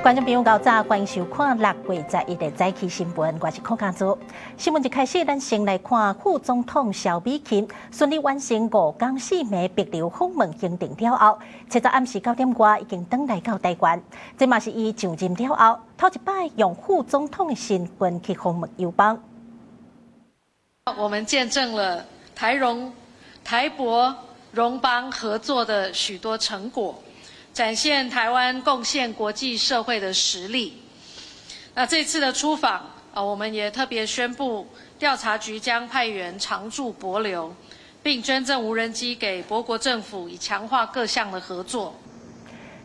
觀眾朋友，早晨，歡迎收看6月11的早起新聞，我是柯家祖。新聞一開始，咱先來看副總統蕭美琴順利完成5工4暝帛琉訪問行程了後，7日暗時9點外已經轉來到台灣。這嘛是伊上任了後頭一擺用副總統的身份去訪問友邦。我們見證了台榮、台帛榮邦合作的許多成果。展現台灣貢獻國際社會的實力。那這次的出訪啊，我們也特別宣布，調查局將派員常駐帛琉，並捐贈無人機給帛國政府，以強化各項的合作。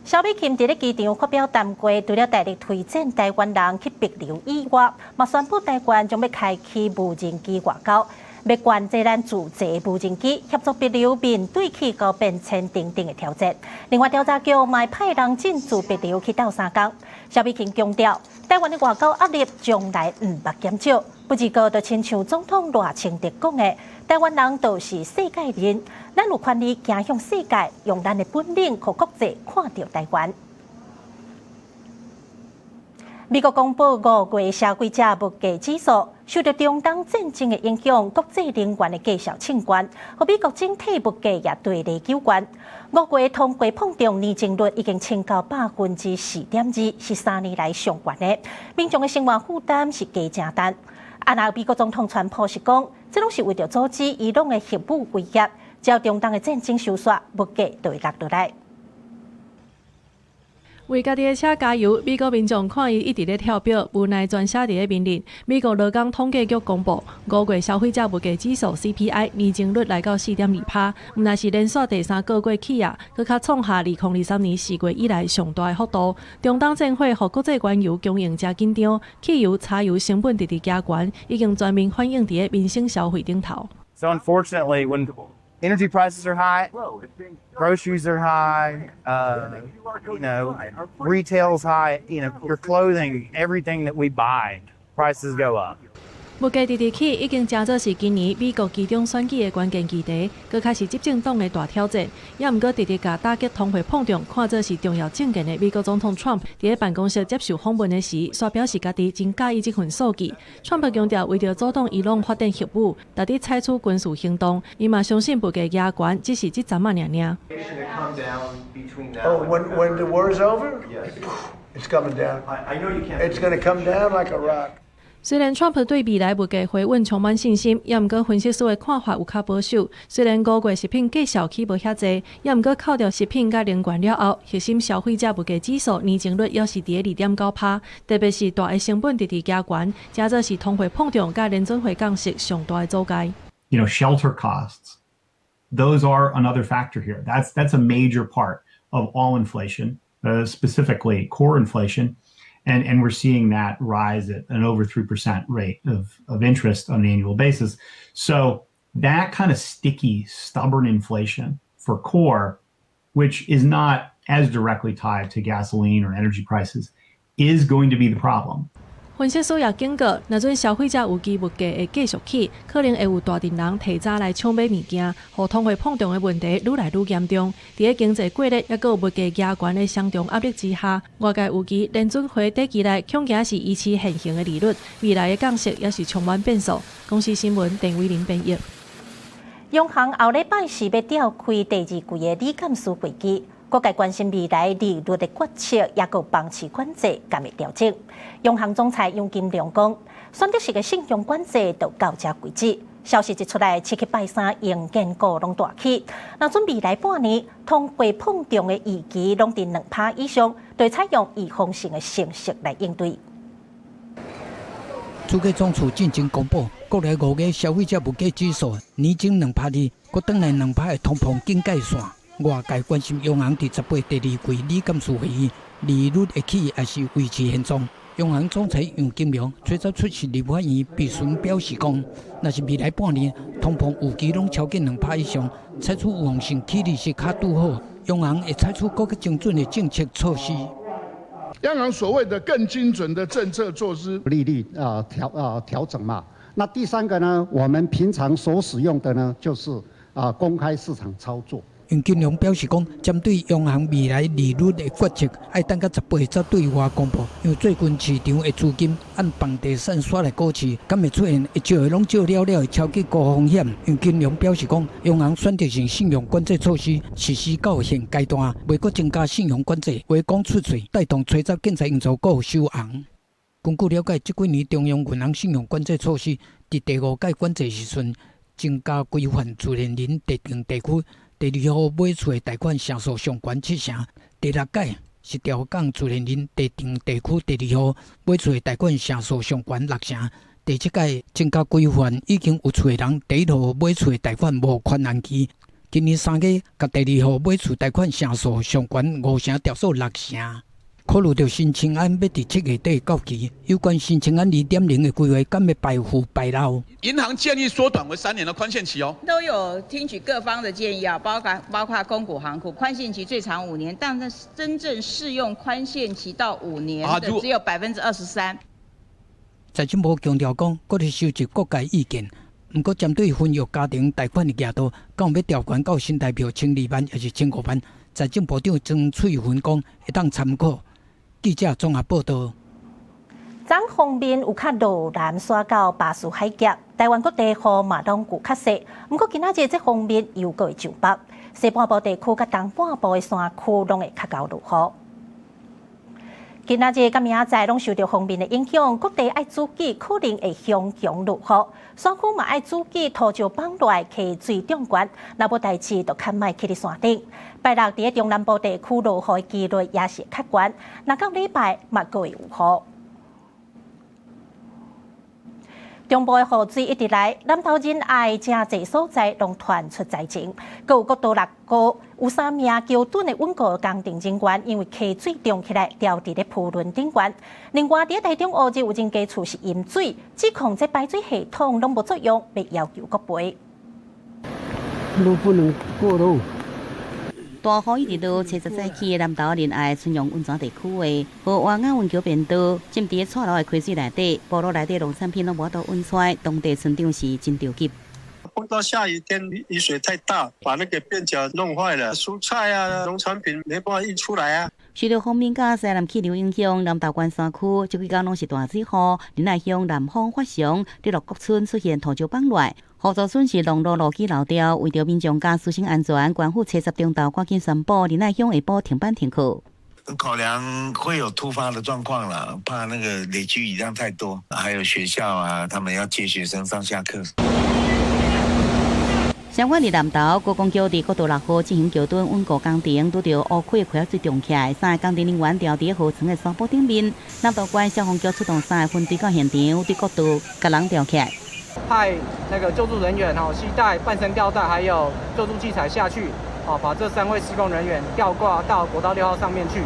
蕭美琴佇咧機場發表談話，除了大力推薦台灣人去帛琉以外，嘛宣布台灣將欲開啟無人機外交，欲捐贈咱自製無人機，協助帛琉面對氣候變遷等等的挑戰。另外，調查局嘛派人進駐帛琉去鬥相共。蕭美琴強調，台灣的外交壓力從來毋捌減少，不過就親像總統賴清德講的，台灣人就是世界人，咱有權利行向世界，用咱的本領，予國際看著台灣。美國公布5月消費者物價指數，受著中東戰爭的影響，國際能源的價數衝懸，予美國整體物價也對來糾懸。五月通貨膨脹年增率已經衝到4.2%，是3年來上懸的。民眾的生活負擔是加誠重。啊，若美國總統川普是講，這攏是為著阻止伊朗的核武威脅，只要中東的戰爭收煞，物價就會落落來。為家己的車加油，美國民眾看伊一直咧跳表，無奈全寫佇咧面頂。美國勞工統計局公布，5月消費者物價指數 CPI 年增率來到4.2趴，毋但是連續第三個月起啊，閣較創下2023年4月以來上大的幅度。中東戰火予國際原油供應誠緊張，汽油、柴油成本直直加懸，已經全面反映佇咧民生消費頂頭。 So unfortunately, when energy prices are high, groceries are high, retail's high, your clothing, everything that we buy, prices go up. 物價直直起，已經成做是今年美國期中選舉的關鍵議題，閣較是執政黨的大挑戰。也毋過，直直共打擊通貨膨脹看做是重要政見的美國總統川普，佇咧辦公室接受訪問的時，煞表示家己真佮意這份數據。川普強調，為著阻擋伊朗發展核武，特佇採取軍事行動。伊嘛相信物價加懸只是這陣仔爾爾。 Oh, when the war is over, it's coming down. It's going to come down like a rock. 雖然川普對未來物價回穩充滿信心，也毋過分析師的看法有較保守。雖然五月食品價數起無遐濟，也毋過扣掉食品佮能源了後，核心消費者物價指數年增率猶是佇咧2.9趴，特別是大的成本直直加懸，誠做是通貨膨脹佮聯準會降息上大的阻礙。 Shelter costs, those are another factor here. That's a major part of all inflation, specifically core inflation. And we're seeing that rise at an over 3% rate of interest on an annual basis. So that kind of sticky, stubborn inflation for core, which is not as directly tied to gasoline or energy prices, is going to be the problem. 分析師也警告，若準消費者預期物價會繼續起，可能會有大陣人提早來搶買物件，予通貨膨脹的問題愈來愈嚴重。佇咧經濟過熱，抑閣有物價加懸的雙重壓力之下，外界預期聯準會短期內恐驚是維持現行的利率，未來的降息也是充滿變數。公視新聞鄧偉玲編譯。央行後禮拜四欲召開第二季的理監事會議。各界關心未來利率的決策，抑閣房市管制敢會調整。央行總裁楊金龍講，選擇性的信用管制就到這為止。消息一出來，七七拜三銀建股攏大起。若準未來半年通貨膨脹的預期攏佇2趴以上，就採用預防性的形式來應對。主計總處進前公布，國內5月消費者物價指數年增2.2%，閣轉來兩趴的通膨警戒線。外界關心央行佇10月第二季理監事會議利率會起，抑是維持現狀？央行總裁楊金龍最早出席立法院備詢表示講，若是未來半年通膨預期攏超過兩趴以上，採取預防性起利息較拄好，央行會採取閣較精準的政策措施。央行所謂的更精準的政策措施，利率啊調整嘛。那第三個呢，我們平常所使用的呢，就是啊公開市場操作。楊金龍表示講，針對央行未來利率的決策，愛等到18才對外公布。因為最近市場的資金按房地產刷來股市，敢會出現會借的攏借了了的超級高風險？楊金龍表示講，央行選擇性信用管制措施實施到現階段，袂閣增加信用管制，話講出喙，帶動催促經濟營造閣有收紅。根據了解，這幾年中央銀行信用管制措施，佇第五屆管制時陣，增加規範自然人特定地區第二戶買厝的貸款成數上懸七成，第六屆是調降自然人特定地區第二戶買厝的貸款成數上懸六成，第七屆增加規範已經有厝的人第一戶買厝的貸款無寬限期，今年3月，共第二戶買厝貸款成數上懸5成調數6成。考慮著新青安欲佇7月底到期，有關新青安2.0的規劃，敢欲排富排老？銀行建議縮短為3年的寬限期哦。都有聽取各方的建議啊，包括公股行庫寬限期最長5年，但是真正適用寬限期到5年的只有23%。財政部強調講，閣咧收集各界意見。毋過針對分約家庭貸款的額度，敢有欲調懸到新台票12萬，抑是15萬？財政部長曾翠雲講，會當參考。記者綜合報道。昨鋒面有較落南徙到巴士海峽，台灣各地雨嘛攏有較細。毋過今仔日這鋒面又閣會上北，西半部地區佮東半部的山區攏會較𠢕落雨。今仔日佮明仔載攏受著鋒面的影響，各地愛注意可能會凶強落雨，山區嘛愛注意土石崩落來溪水漲懸，若無代誌就較莫去佇山頂。拜六佇咧中南部地區落雨的幾率也是較懸，若到禮拜嘛閣會有雨。中部的雨水一直來，南投仁愛誠濟所在攏傳出災情，閣有國道6號有3名橋墩的穩固工程人員，因為溪水漲起來，牢佇咧鋪輪頂懸。另外，佇咧台中烏日有一間厝是淹水，指控這排水系統攏無作用，欲要求國賠。路不能過路。大雨一直落，初十早起，南投仁愛春陽溫泉地區的河灣仔運橋便道，浸佇咧蔡樓的溪水內底，部落內底農產品攏無法度運出來，當地村長是真著急。碰到下雨天，雨水太大，把那個便橋弄壞了，蔬菜啊、農產品沒辦法運出來啊。受著鋒面佮西南氣流影響，南投縣山區這幾工攏是大水雨，仁愛鄉南方發祥，日落國村出現土石崩落。互助村是農路路基漏掉，為著民眾佮師生安全，縣府初十中晝趕緊宣布仁愛鄉下晡停班停課。考量會有突發的狀況啦，怕那個累積雨量太多，還有學校啊，他們要接學生上下課。相反，佇南投高公橋佇國道6號進行橋墩穩固工程，拄著烏溪溪水漲起來，3個工程人員牢佇河床的山坡頂面。南投縣消防局出動3個分隊到現場，對國道共人吊起來。派那個救助人員哦，攜帶半身吊帶還有救助器材下去，哦，把這3位施工人員吊掛到國道6號上面去。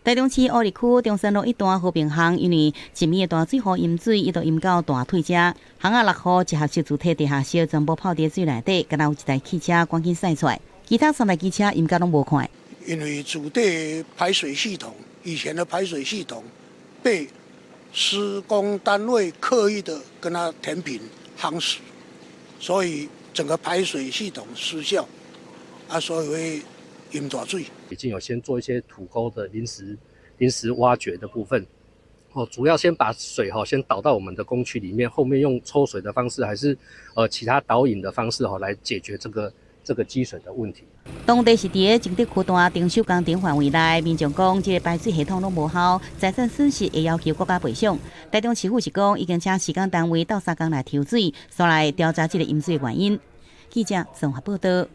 台中市烏日區中山路一段和平巷，因為一暝的大水雨淹水，一度淹到大腿遮。巷仔落雨，一合式主體地下室全部泡佇水內底，敢若有一台汽車趕緊駛出來，其他3台機車淹甲攏無看。因為主體排水系統，以前的排水系統被施工單位刻意的跟它填平夯實，所以整個排水系統失效，啊，所以會淹大水。已經有先做一些土溝的臨時挖掘的部分，哦，主要先把水哈先導到我們的工區裡面，後面用抽水的方式，還是其他導引的方式哈來解決這個積水的問題。當地是佇咧彰德區段停修工程範圍內，民眾講這個排水系統攏無效，財產損失會要求國家賠償。台中市府是講已經請施工單位鬥相共來抽水，煞來調查這個淹水原因。記者綜合報道。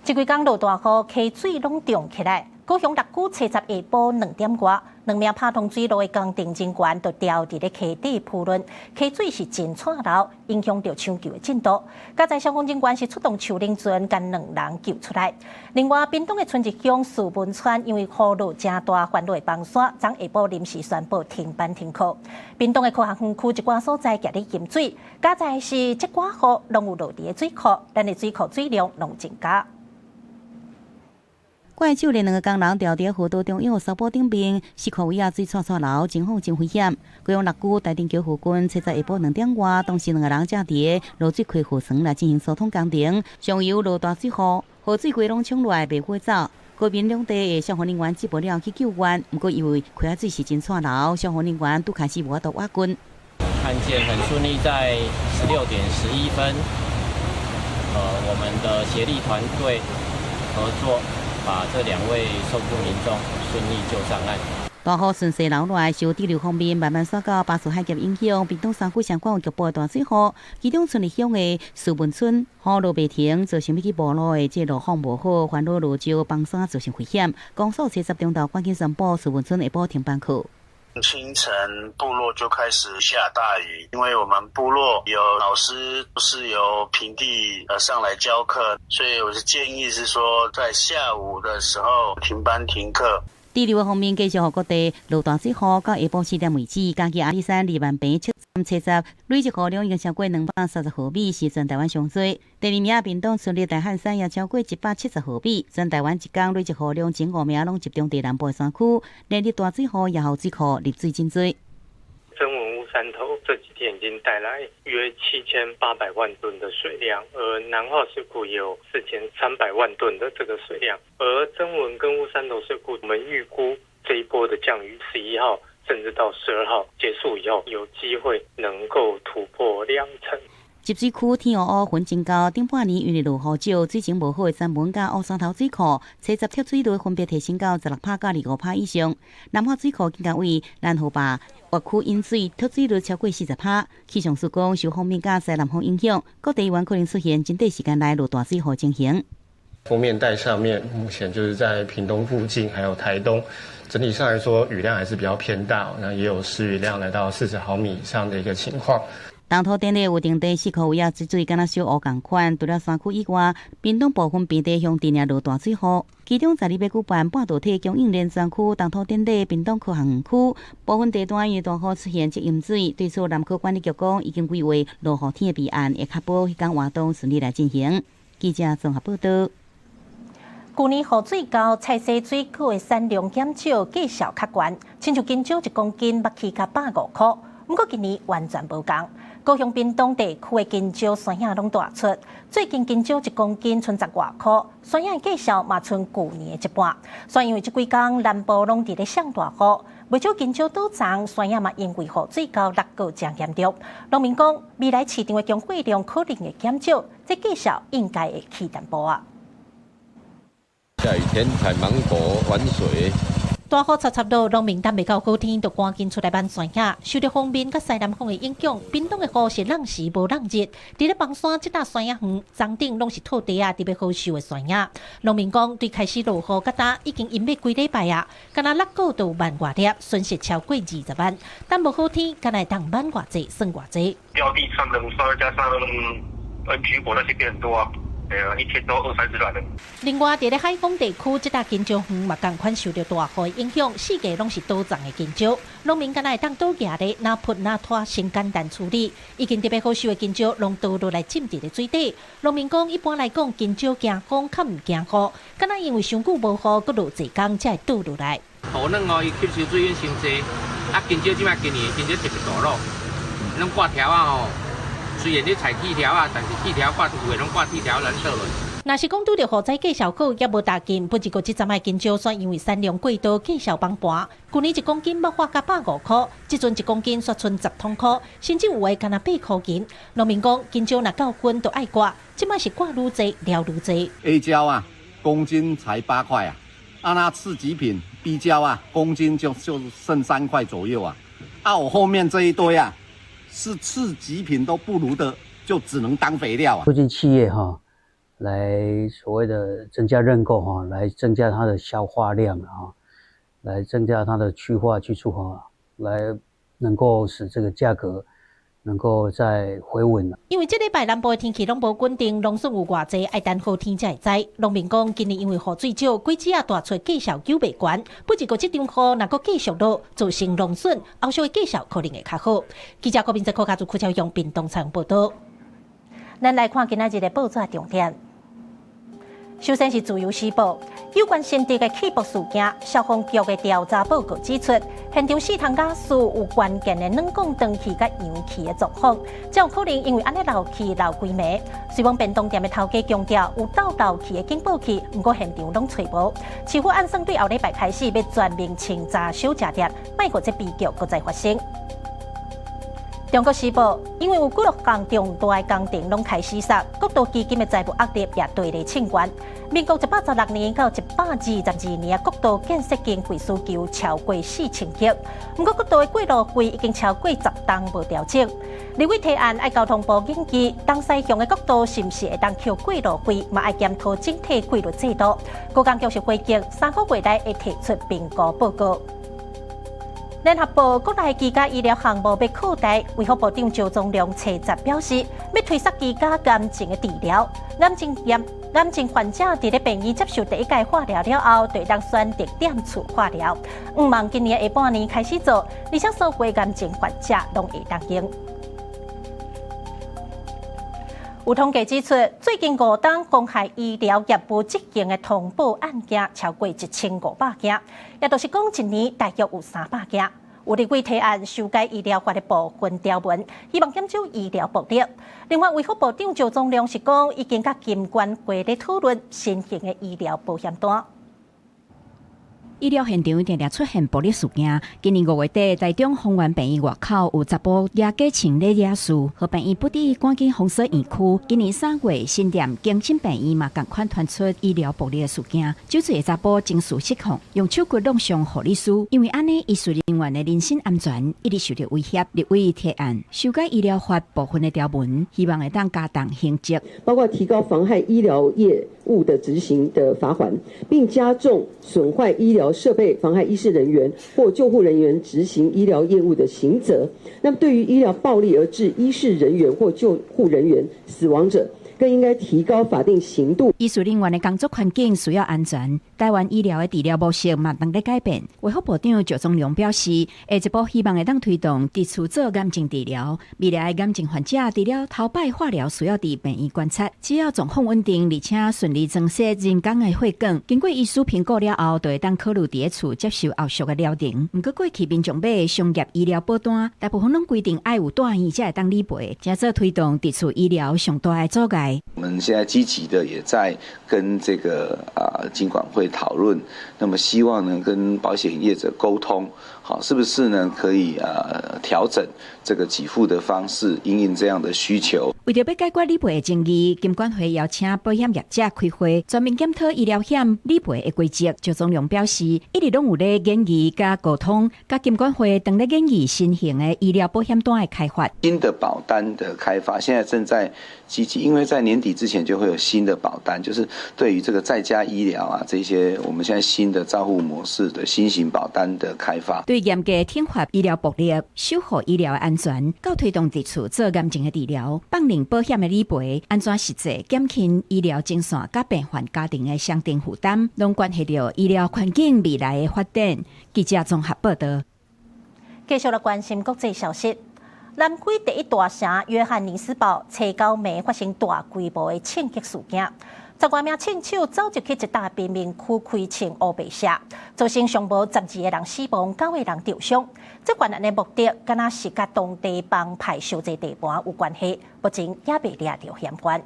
這幾工落大雨，溪水攏漲起來。高雄六股初十下晡2點外，2名拍通水路的工程人員就牢佇咧溪底鋪輪，溪水是真湠流，影響著搶救的進度。佳哉消防人員是出動樹輪船，共2人救出來。另外，屏東的春日鄉樹文村因為雨落誠大，翻落崩山，昨下晡臨時宣布停班停課。屏東的科學園區一寡所在夾咧淹水，佳哉是這寡雨攏有落佇咧水庫，咱的水庫水量攏增加。怪手連2個工人牢佇河道中央山坡頂面，四箍位仔水湠湠流，情況真危險。高雄六股台頂橋附近，初十下晡2點外，當時2個人正佇咧落水溪河床來進行疏通工程，上游落大水雨，雨水規攏沖落來，袂好走。高屏兩地的消防人員接報了去救援，毋過因為溪仔水是真湠流，消防人員拄開始無法度挖近。案件很順利，在16點11分，我們的協力團隊合作，把這兩位受困民眾順利救上岸。大雨順勢流落來，受對流鋒面慢慢徙到巴士海峽影響，屏東山區相關有局部的大水雨，其中春日鄉的樹文村雨落袂停，造成欲去部落的這路況無好，煩惱落石崩山造成危險。公所車十中晝趕緊宣布樹文村下晡停班課。清晨部落就開始下大雨，因為我們部落有老師是由平地上來教課，所以我是建議是說在下午的時候停班停課。對流鋒面繼續予各地落大水雨，到下晡4點為止，嘉義阿里山200,077.70，累積雨量已經超過230毫米，是全台灣上多。第二名屏東春日大漢山也超過170毫米，全台灣一工累積雨量前五名攏集中佇南部的山區，連日大水雨也予水庫入水真多。曾文烏山頭這幾天已經帶來約7800萬噸的水量，而南化水庫也有4300萬噸的這個水量。而曾文跟烏山頭水庫，我們預估這一波的降雨，11號甚至到12號結束以後，有機會能夠突破2成。集水區天烏烏雲真高，頂半年因為落雨少，水情無好的曾文佮烏山頭水庫，初十蓄水率分別提升到16趴佮25趴以上。南化水庫更加為南河壩越區引水，蓄水率超過40趴。氣象署講，受鋒面佮西南風影響，各地原可能出現真短時間內落大水雨情形。鋒面帶上面目前就是在屏東附近，還有台東，整體上來說雨量還是比較偏大，那也有時雨量來到40毫米以上的一個情況。動土典禮有定地四箍位仔水水敢若小湖仝款，除了山區以外，屏東部分平地鄉鎮也落大水雨。其中十二欲舉辦半導體供應鏈專區動土典禮，屏東科學園區部分地段因為大雨出現積淹水，對此南區管理局講已經規劃落雨天的備案，會確保彼工活動順利來進行。記者綜合報道。舊年雨水厚，菜蔬水果的產量減少，價數較懸，親像香蕉一公斤欲起到150塊，毋過今年完全無仝。高雄屏東地區的香蕉、山杏攏大出，最近香蕉一公斤賰十外箍，山杏的價數嘛賰舊年的一半。煞因為這幾工南部攏佇咧上大雨，袂少香蕉倒叢，山杏嘛因為雨水厚落閣誠嚴重。農民講，未來市場的供貨量可能會減少，這價數應該會起淡薄仔。下雨天採芒果玩水。大雨插插落，農民等袂到好天，就趕緊出來挽山杏。受著鋒面佮西南風的影響，屏東的雨是落時無落日。佇咧枋山這搭山仔園，叢頂攏是透地仔，特別好收的山杏。農民講，對開始落雨到今已經陰欲幾禮拜啊，敢若六個就萬外粒，損失超過20萬。等無好天，敢若會當挽偌濟算偌濟。掉地上的酸，加上橘果那些變很多啊。對啊，一天都二三十萬的。另外，佇咧海豐地區，這搭香蕉園嘛仝款受著大雨的影響，四界攏是倒叢的香蕉，農民敢若會當倒蜈咧，若撲若拖，先簡單處理。已經特別好收的香蕉，攏倒落來浸佇咧水底。農民講，一般來講，香蕉驚風較毋驚雨，敢若因為傷久無雨，閣落濟工才會倒落來。土壤哦，伊吸收水分傷濟，啊，香蕉這擺今年香蕉特別大咯，攏掛條仔吼。雖然你採鐵條仔，但是鐵條掛有的攏掛鐵條咱倒落。若是講拄著雨災價數好，也無大緊。不過這陣仔香蕉煞因為產量過多，價數崩盤。舊年一公斤欲發到150塊，這陣一公斤煞賰10通箍，甚至有的干焦8箍銀。農民講，香蕉若夠分就愛割，這擺是割愈濟了愈濟。 A 蕉啊，公斤才8塊啊，啊那次級品 B 蕉啊，公斤就剩3塊左右啊。啊，我後面這一堆啊，是次級品都不如的，就只能當肥料啊。促進企業哈，來所謂的增加認購哈，來增加它的消化量啊，來增加它的去化去出哈，來能夠使這個價格能夠再回穩。因為這禮拜南部的天氣攏無穩定，農損有偌濟，愛等好天才會知。農民講，今年因為雨水少，果子仔大出價數久袂懸。不過這場雨若閣繼續落，造成農損，後續的價數可能會較好。記者郭明哲、柯家族、柯超勇，屏東採訪報導。咱來看今仔日的報紙重點。首先是自由時報，有關新竹的氣爆事件，消防局的調查報告指出，現場四棟瓦斯有關鍵的軟管斷氣佮溶氣的狀況，才有可能因為按呢漏氣漏規暝。雖然便當店的頭家強調有倒漏氣的警報器，毋過現場攏揣無。市府按算對後禮拜開始欲全面清查小食店，莫予這悲劇閣再發生。中國時報，因為有幾落項重大的工程攏開始煞，國道基金的財務壓力也對咧衝懸。民國116年到122年的國道建設經費需求超過4000億，毋過國道的過路費已經超過10冬無調整。立委提案愛交通部研究，東西向的國道是毋是會當扣過路費，嘛愛檢討整體費率制度。高工局是回應，3個月內會提出評估報告。聯合報國內居家醫療項目欲擴大，衛福部長趙宗良初十表示，欲推捒居家癌症的治療，癌症癌癌症患者佇咧病院接受第一屆化療了後，就會當選擇踮厝化療。向望今年下半年開始做，而且所有癌症患者攏會當用。有統計指出，最近5冬妨害醫療業務執行的通報案件超過1500件，也就是講一年大約有300件。有立委提案修改醫療法的部分條文，希望減少醫療暴力。另外，衛福部長趙宗良是講，已經佮金管會咧討論新型的醫療保險單。醫療現場定定出現暴力事件。今年5月底，台中豐原病院外口有查埔攑假槍咧惹事，予病院不得已趕緊封鎖院區。今年3月，新店景心病院嘛仝款傳出醫療暴力的事件，酒醉的查埔情緒失控，用手骨弄傷護理師。因為按呢，醫事人員的人身安全一直受著威脅。立委提案修改醫療法部分的條文，希望會當加重刑責，包括提高妨害醫療業務的執行的罰鍰，並加重損壞醫療設備、妨害醫事人員或救護人員執行醫療業務的刑責。那麼，對於醫療暴力而致醫事人員或救護人員死亡者，更應該提高法定刑度。醫事人員的工作環境需要安全，台灣醫療的治療模式嘛當咧改變。衛福部長趙宗良表示，下一步希望會當推動佇厝做癌症治療。未來癌症患者除了頭擺化療需要佇病院觀察，只要狀況穩定，而且順利裝設人工的血管，經過醫師評估了後，就會當考慮佇咧厝接受後續的療程。毋過過去民眾買的商業醫療保單，大部分攏規定愛有住院才會當理賠，這做推動佇厝醫療上大的阻礙。我們現在積極的也在跟這個金管會討論，那麼希望呢跟保險業者溝通，好，是不是呢可以調整這個給付的方式，因應這樣的需求。為著欲解決理賠的爭議，金管會邀請保險業者開會，全面檢討醫療險理賠的規則。趙宗良表示，一直攏有咧研議佮溝通，佮金管會當咧研議新型的醫療保險單的開發。新的保單的開發，現在正在積極，因為在年底之前就會有新的保單，就是對於這個在家醫療啊，這些我們現在新的照護模式的新型保單的開發。對嚴格懲罰醫療暴力、守護醫療的安全，到推動佇厝做癌症的治療，放任保險的理賠，按怎實際減輕醫療前線佮病患家庭的雙重負擔，攏關係著醫療環境未來的發展。記者綜合報導。繼續來關心國際消息。南非第一大城約翰尼斯堡，初九暝發生大規模的槍擊事件，10外名槍手走入去一棟貧民區開槍烏白射，造成上無12個人死亡，9個人受傷。這犯案的目的，敢若是佮當地幫派相爭地盤有關係，目前猶未掠著嫌犯。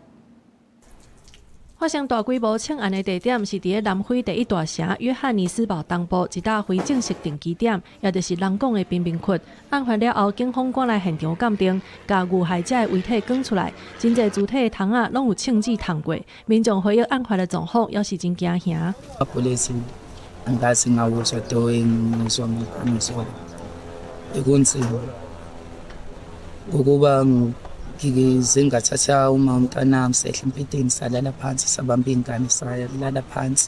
發生大規模槍案的地點是佇咧南非第一大城約翰尼斯堡東部一棟非正式定居點，也就是人講的貧民窟。案發了後，警方趕來現場鑑定，共遇害者的遺體扛出來，真濟肢體的窗仔攏有槍子捅過。民眾回憶案發的狀況，猶是真驚嚇。 Angikaze ngawuzwa do ngizwa ngizwa bekunzima ngokuba ngize ngathatha uma umntanami sehla embhedeni salala phansi sabamba iy'ngane salala phansi。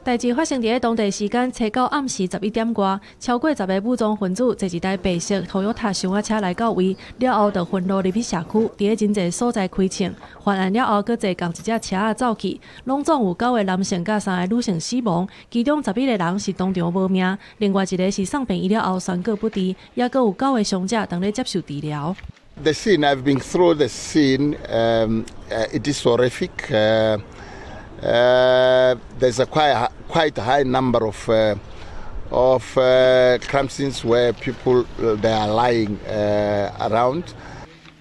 代誌發生佇咧當地時間初九暗時11點外，超過10個武裝分子坐一台白色 Toyota 箱仔車來到位，了後就分路入去社區，佇咧真濟所在開槍。犯案了後，閣坐仝一隻車仔走去，攏總有9個男性佮3個女性死亡，其中11個人是當場無命，另外一個是送病院了後宣告不治，猶閣有9個傷者當咧接受治療。 The scene, I've been through the scene. It is horrific. There's a quite high number of crime scenes where people they are lying around.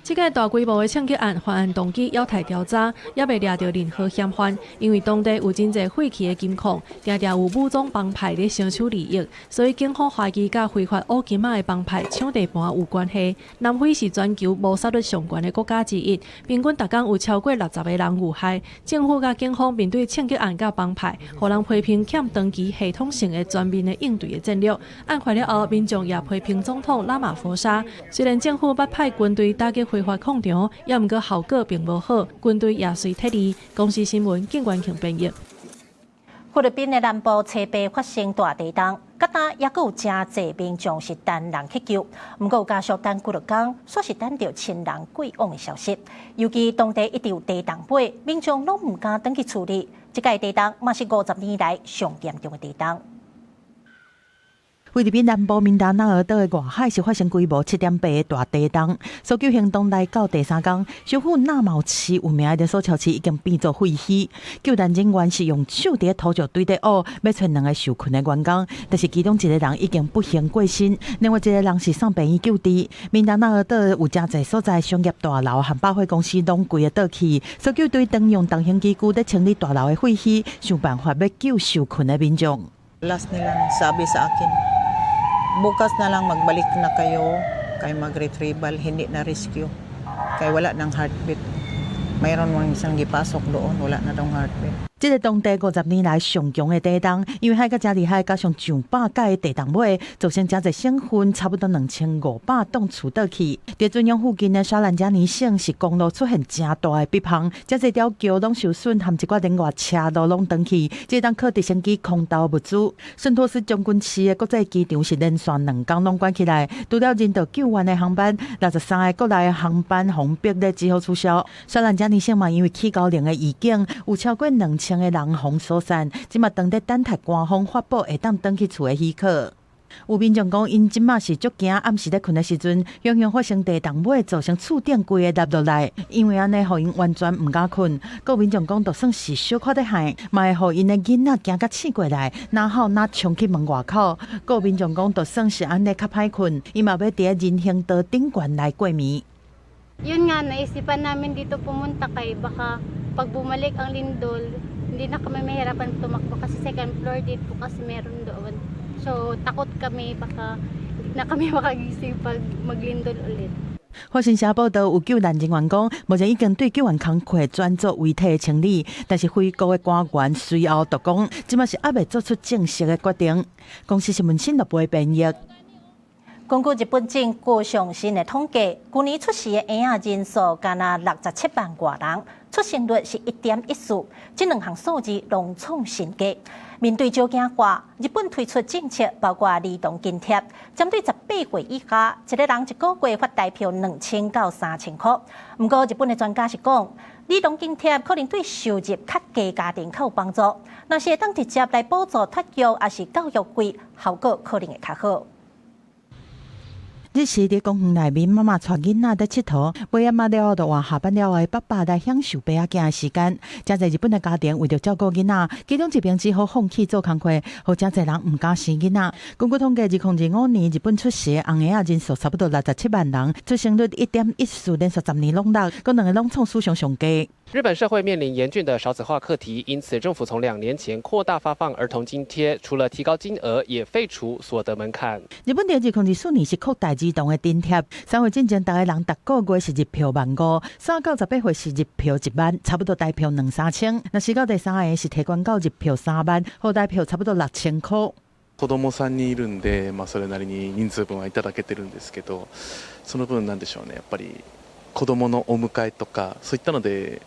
這個大規模的槍擊案，犯案動機猶待調查，猶未掠著任何嫌犯。因為當地有真濟廢棄的金礦，定定有武裝幫派咧相搶利益，所以警方懷疑佮非法挖金仔的幫派搶地盤有關係。南非是全球謀殺率上懸的國家之一，平均逐工有超過60個人遇害。政府佮警方面對槍擊案佮幫派，予人批評欠長期系統性的全面的應對的戰略。案發了後，民眾也批評總統拉馬佛沙。雖然政府捌派軍隊打擊非法礦場，猶毋過效果並無好，軍隊也隨撤離。公視新聞，景元慶編譯。菲律賓的南部初八發生大地動，佮今猶閣有誠濟民眾是等人去救，毋過有家屬等幾落工，煞是等著親人過往的消息。尤其當地一直有地動尾，民眾攏毋敢轉去厝裡。這擺地動嘛是50年來上嚴重的地動。菲律賓南部民達納爾島的外海是發生規模7.8的大地動，搜救行動來到第三工，首府納毛市有名的連鎖超市已經變做廢墟。救難人員是用手佇土石堆底挖，欲揣兩个受困的員工，但是其中一个人已經不幸過身，另外一个人是送病院救治。民達納爾島有誠濟所在商業大樓和百貨公司攏規个倒去，搜救隊動用重型機具佇清理大樓的廢墟，想辦法欲救受困的民眾。 Last nilang sabi sa akin, bukas na lang magbalik na kayo kay mag-retrieval, hindi na rescue. Kay wala nang heartbeat. Mayroon mang isang gipasok doon, wala na daw heartbeat. 這个當地50年來上強的地動，因為海甲誠厲害，加上上百屆的地動尾，造成誠濟省份差不多2500棟厝倒去。佇準央附近的沙蘭加尼省是公路出現誠大的壁縫，誠濟條橋攏受損，含一寡連外車路攏斷去，這當靠直升機空投物資。聖托斯將軍市的國際機場是連續兩工攏關起來，除了人道救援的航班，63个國內的航班予逼咧只好取消。沙蘭加尼省嘛，因為起高齡的預警，有超過2000個人予疏散，這馬當咧等待官方發布會當轉去厝的許可。有民眾講，𪜶這馬是足驚，暗時咧睏的時陣，雄雄發生地動尾，造成厝頂規个塌落來，因為按呢，予𪜶完全毋敢睏。閣有民眾講，就算是小可咧撼，嘛會予𪜶的囡仔驚甲醒過來，若吼若衝去門外口。閣有民眾講，就算是按呢較歹睏，伊嘛欲佇人行道頂懸來過暝。 Yun nga, naisipan namin dito pumunta kay baka pag bumalik ang lindol, hindi na kami mahirapan tumakbo kasi second floor dito kasi meron doon. So takot kami baka hindi na kami makagising pag maglindol ulit. 法新社報道，有救難人員講，目前已經對救援工作轉做遺體的清理，但是菲國的官員隨後就講，這馬是猶未做出正式的決定。公視新聞新樂部編譯。根據日本政府上新的統計，舊年出世的嬰仔人數干焦67萬外人，出生率是1.14，這兩項數字攏創新低。面對少子化，日本推出政策，包括兒童津貼，針對18歲以下，一个人一个月發台票2000到3000箍。毋過日本的專家是講，兒童津貼可能對收入較低家庭較有幫助，若是會當直接來補助托育，抑是教育費，效果可能會較好。日時佇公園內面，媽媽帶囡仔佇𨑨迌，尾仔媽了後就換下班了後的爸爸來享受爸仔囝的時間。誠濟日本的家庭為著照顧囡仔，其中一邊只好放棄做工課，予誠濟人毋敢生囡仔。根據統計，2025年日本出世的紅嬰仔人數差不多67萬人，出生率1.14，連續10年攏落，閣兩个攏創史上上低。日本社會面臨嚴峻的少子化課題，因此政府從2年前擴大發放兒童津貼，除了提高金額，也廢除所得門檻。日本佇2024年是擴大兒童的津貼，3歲進前，逐个人逐个月是日票15,000，3到18歲是日票1萬，差不多台票兩三千。若生到第三个是提懸到日票3萬，予台票差不多6000箍。子供3人いるんで、まあそれなりに人数分はいただけてるんですけど、その分なんでしょうね、やっぱり子供のお迎えとかそういったので。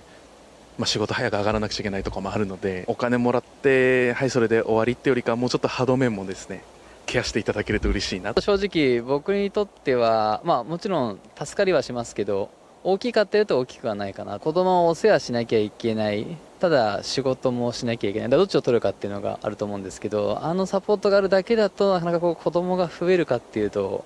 まあ、仕事早く上がらなくちゃいけないとかもあるので、お金もらって、はい、それで終わりってよりかは、もうちょっとハード面もですね、ケアしていただけると嬉しいな。正直僕にとっては、まあ、もちろん助かりはしますけど、大きいかっていうと大きくはないかな。子供をお世話しなきゃいけない、ただ仕事もしなきゃいけない、どっちを取るかっていうのがあると思うんですけど、あのサポートがあるだけだと、なかなかこう子供が増えるかっていうと、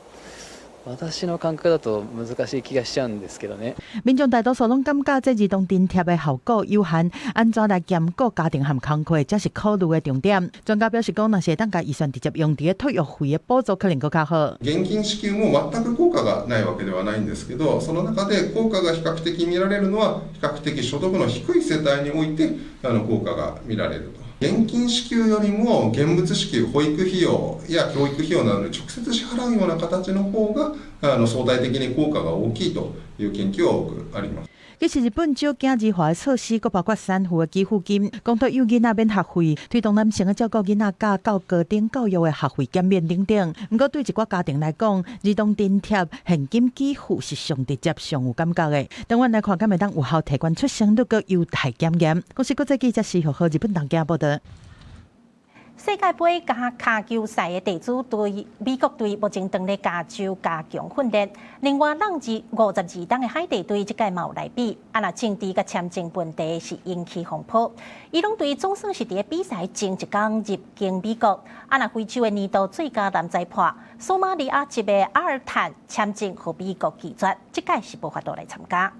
私の感覚だと難しい気がしちゃうんですけどね。民眾大多數攏感覺這兒童津貼的效果有限，按怎來兼顧家庭和工課，才是考慮的重點。專家表示講，若是會當共預算直接用佇個托育費的補助，可能閣較好。現金支給も全く効果がないわけではないんですけど、その中で効果が比較的見られるのは、比較的所得の低い世帯において効果が見られると。現金支給よりも現物支給、保育費用や教育費用などに直接支払うような形の方が相対的に効果が大きいという研究は多くあります。其實日本少囝兒化的措施，閣包括產婦的給付金，講托幼囡仔免學費，推動男性的照顧囡仔佮到高等教育的學費減免等等。毋過對一寡家庭來講，兒童津貼現金給付是上直接、上有感覺的。等阮來看，敢會當有效提懸出生率，閣猶太檢驗。公視國際記者施玉和日本東京報導。世界盃跤跤球賽的地主隊美國隊目前正咧加州加強訓練。另外，挵至52冬的海地隊這屆嘛有來比，啊若政治佮簽證問題是引起風波。伊朗隊總算是佇比賽前一工入境美國，啊若非洲的年度最佳男裁判索馬利亞籍的阿爾坦簽證予美國拒絕，這屆是無法度來參加。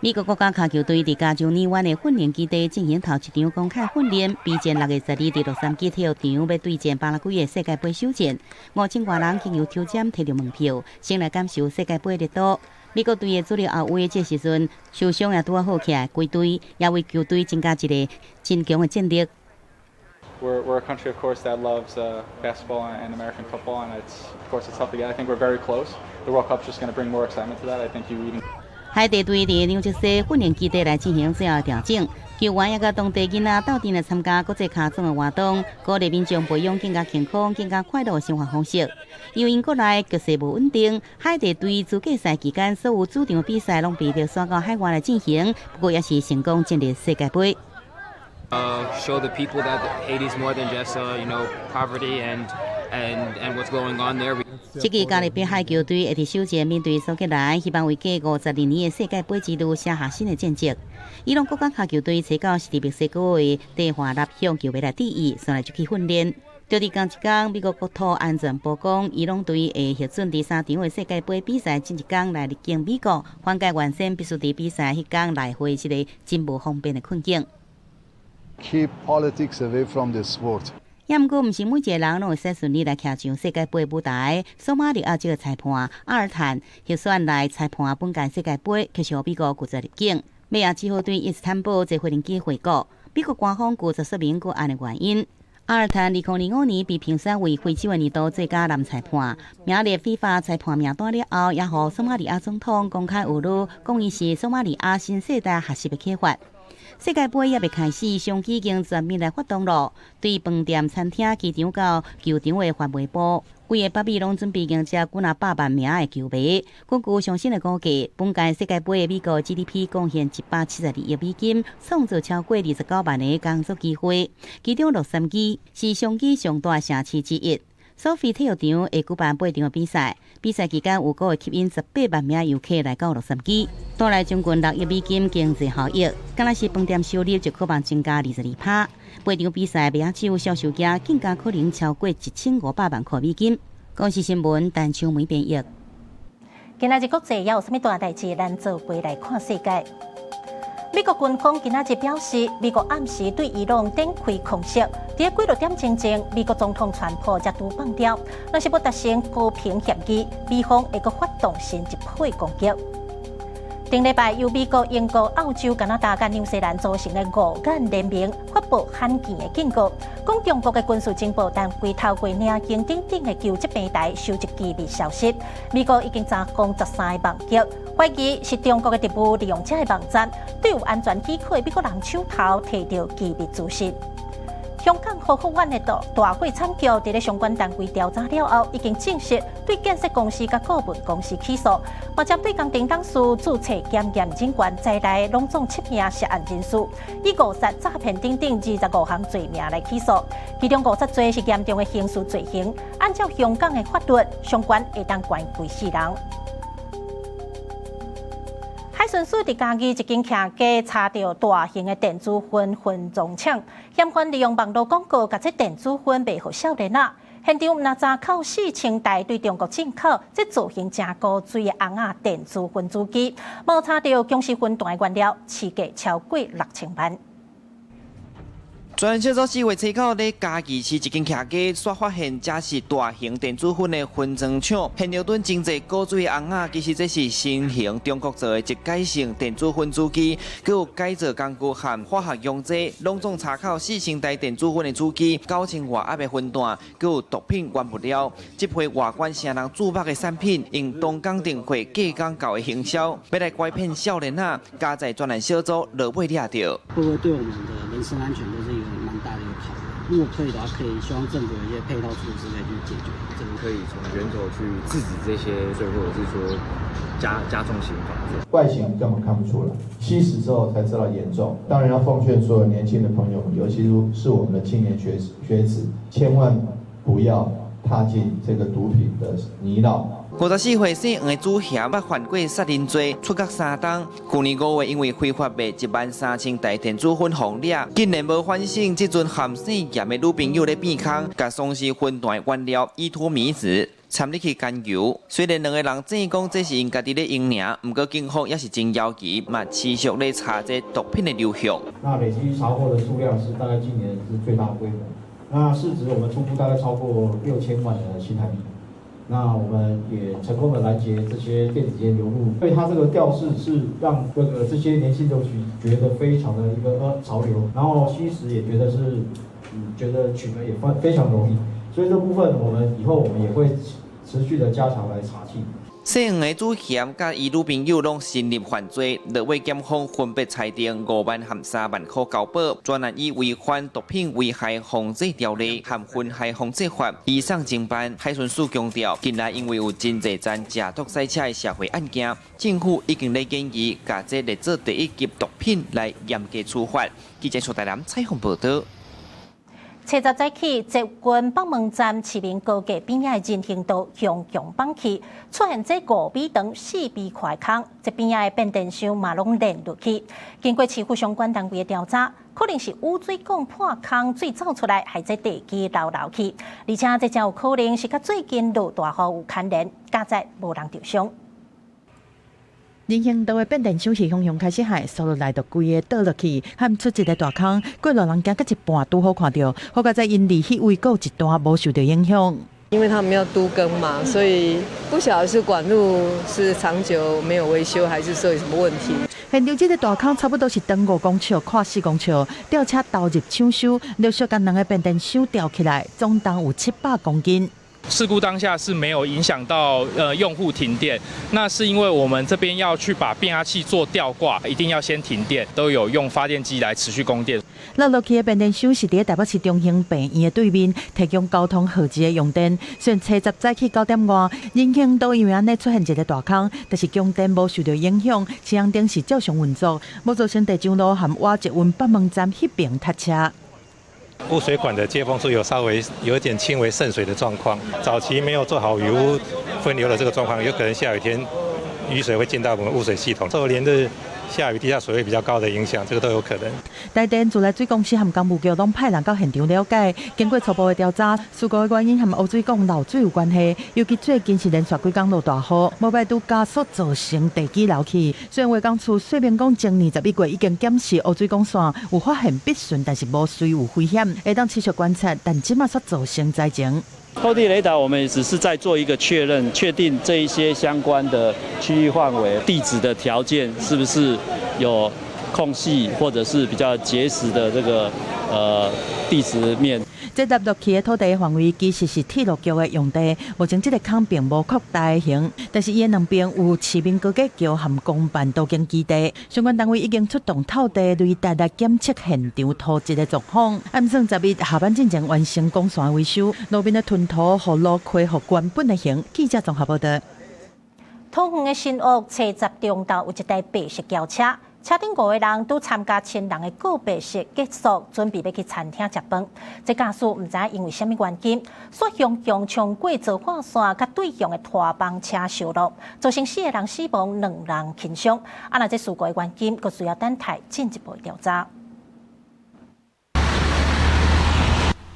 美國國家跤球隊佇加州爾灣的訓練基地進行頭一場公開訓練，備戰6月12日佇洛杉磯體育場欲對戰巴拉圭的世界盃首戰。5000外人經由抽籤提著門票，先來感受世界盃熱度。美國隊的主力後衛這時陣受傷也拄仔好起來，歸隊也為球隊增加一個真強的戰力。 We're a country, of course, that loves basketball and American football, and of course it's tough to get. I think we're very close. The World Cup's just going to bring more excitement to that. I think you even 海地隊佇紐澤西訓練基地來進行最後調整，球員也佮當地囡仔鬥陣來參加國際跤總的活動，鼓勵民眾培養更加健康、更加快樂的生活方式。因為國內局勢無穩定，海地隊資格賽期間所有主場比賽攏被迫徙到海外來進行，不過也是成功進入世界盃。 Show the people that Haiti is more than just poverty and what's going on there. 這支加勒比海球隊會佇首戰面對蘇格蘭，希望為繼52年的世界盃之路寫下新的戰績。伊朗國家跤球隊初九是佇墨西哥的蒂華納向球迷來致意，紲來就去訓練。就佇仝一工，美國國土安全部講，伊朗隊會核准佇三場的世界盃比賽前一工來入境美國，緩解原先必須佇比賽彼工來回這个真無方便的困境。 Keep politics away from the sport. 也毋過，毋是每一个人攏會使順利來徛上世界盃舞台。索馬利亞籍的裁判阿爾坦獲選來裁判本屆世界盃，卻是予美國拒絕入境，尾仔只好對伊斯坦堡坐飛行機回國。美國官方拒絕說明個案的原因。阿爾坦2025年被評選為非洲的年度最佳男裁判，名列非法裁判名單了後，也予索馬利亞總統公開侮辱，講伊是索馬利亞新世代學習的啟發。世界盃猶未開始，商機已經全面來發動囉。對飯店、餐廳、機場到球場的販賣部，規个北美攏準備迎接幾若百萬名的球迷。根據上新的估計，本屆世界盃的美國 GDP 貢獻172億美金，創造超過29萬个工作機會。其中洛杉磯是商機上大城市之一。蘇菲體育場會舉辦八場比賽，比賽期間預估會吸引18萬名遊客來到洛杉磯，帶來將近6億美金經濟效益。敢若是飯店收入就可望增加22%。八場比賽麥仔酒銷售額更加可能超過1500萬塊美金。公視新聞陳秋梅編譯。今仔日國際猶有啥物大代誌？咱做伙來看世界。美國軍方今仔日表示，美國暗時對伊朗展開空襲。佇幾落點鐘前，美國總統川普才拄放調，若是欲達成和平協議，美方會閣發動新一波攻擊。頂禮拜由美國、英國、澳洲、加拿大佮紐西蘭組成的五眼聯盟發布罕見的警告，講中國的軍事情報單位透過領空頂頂的求職平台收集機密消息。美國已經查封13个網頁，懷疑是中國的特務利用這个網站，對有安全許可的美國人手頭提著機密資訊。香港何福苑的大大火慘劇，佇咧相關單位調查了後，已經證實對建設公司佮顧問公司起訴，嘛針對工程董事註冊檢驗人員在內，攏總七名涉案人士，以誤殺、詐騙等等25項罪名來起訴。其中誤殺罪是嚴重的刑事罪行，按照香港的法律，相關會當關規世人。海巡署佇嘉義一間徛家查著大型的電子薰分裝廠，嫌犯利用網路廣告，共這電子薰賣予少年仔。現場若查扣4000台對中國進口，這造型誠古錐的尪仔電子分子機，無查著公司分段的原料，市價超過6000萬。專案小組4月初九佇嘉義市一間徛家，煞發現這是大型電子粉的分裝廠。現場頂真濟古錐的尪仔，其實這是新型中國做的一改性電子分子機，閣有改造工具和化學溶劑，攏總查扣4000台電子粉的主機，9000外盒的分段，閣有毒品原物料。這批外觀成人注目的產品，用東港電話假廣告的行銷，欲來拐騙少年仔，佳哉專案小組落尾掠著。會不會對我們的人身安全都是一個蠻大的一個考量？如果可以的話，可以希望政府有一些配套措施來去解決。這個可以從源頭去制止這些罪，或者是說加重刑罰。外形根本看不出來，吸食之後才知道嚴重。當然要奉勸所有年輕的朋友們，尤其是我們的青年學子，千萬不要踏進這個毒品的泥淖。54歲姓黃的主嫌捌犯過殺人罪，出獄3冬。去年5月因為非法賣13000台電子粉予掠，竟然無反省，這陣含姓嚴的女朋友咧變空，共喪屍分段原料依託咪酯摻入去甘油。雖然兩个人證講這是𪜶家己咧用爾，毋過警方也是真枵奇，嘛持續咧查這毒品的流向。那累積查獲的數量是大概今年是最大規模，那市值我們初估大概超過6000萬的新台幣。那我們也成功的攔截這些電子菸流入，所以它這個調式是讓這些年輕族群覺得非常的一個潮流，然後吸食也覺得是，覺得取得也非常容易，所以這部分我們以後我們也會持續的加強來查緝。姓黃的主嫌佮伊女朋友攏承認犯罪，落尾檢方分別裁定5萬和3萬箍交保。專案以違反毒品危害防制條例和危害防制法移送偵辦。海巡署強調，近來因為有真濟宗食毒賽車的社會案件，政府已經咧建議共這列做第一級毒品來嚴格處罰。記者蘇大南採訪報導。初十早起，捷運北門站市民高架邊仔的人行道雄雄崩去，出現這5米長、4米寬的空，這邊仔的變電箱嘛攏連落去。經過市府相關單位的調查，可能是污水管破空，水走出來，害這地基流流去，而且這真有可能是佮最近落大雨有牽連，佳哉無人受傷。人行道的變電箱是雄雄開始害，紲落來就規个倒落去，撼出一个大空。過路人行到一半，拄好看著，好佳哉𪜶離彼位閣有一段無受著影響。因為他們要都更嘛，所以不曉得是管路是長久沒有維修，還是說有什麼問題。現場這个大空差不多是長5公尺，寬4公尺，吊車投入搶修，陸續共兩个變電箱吊起來，總重有700公斤。事故當下是沒有影響到用戶停電，那是因為我們這邊要去把變壓器做吊掛，一定要先停電，都有用發電機來持續供電。落落去的變電箱是佇台北市中興病院的對面，提供交通號誌的用電。雖然初十早起9點外，人行道因為按呢出現一個大空，但是供電無受著影響，青紅燈是照常運作，無造成地上路和倚捷運北門站彼邊塞車。污水管的接縫處有稍微有一點輕微滲水的狀況，早期沒有做好雨污分流的這個狀況，有可能下雨天雨水會進到我們污水系統，受連日下雨地下水位比較高的影響，這個都有可能。台電自來水公司和工務局攏派人到現場了解，經過初步的調查，事故的原因和污水管漏水有關係。尤其最近是連續幾工落大雨，無排除加速造成地基流去。雖然衛工處說明講，前年11月已經檢視污水管線有發現筆順，但是無隨有危險，會當持續觀察，但這馬煞造成災情。透地雷達，我們只是在做一個確認，確定這一些相關的區域範圍、地質的條件是不是有空隙，或者是比較結實的這個地質面。這凹落去的土地範圍其實是鐵路局的用地，目前這个空並無擴大型，但是伊的兩邊有市民高架橋和公辦都更基地，相關單位已經出動透地雷達來檢測現場土質的狀況。按算10日下班進前完成管線維修，路面的吞土予路恢復原本的形。記者綜合報導。桃園的新屋初十中晝有一台白色轎車。車頂五个人拄參加親人的告別式結束，準備欲去餐廳食飯。這駕駛毋知因為啥物原因，煞雄雄衝過導火線，佮對向的拖房車相挏，造成四个人死亡，兩人輕傷。啊，若這事故的原因，閣需要等待進一步調查。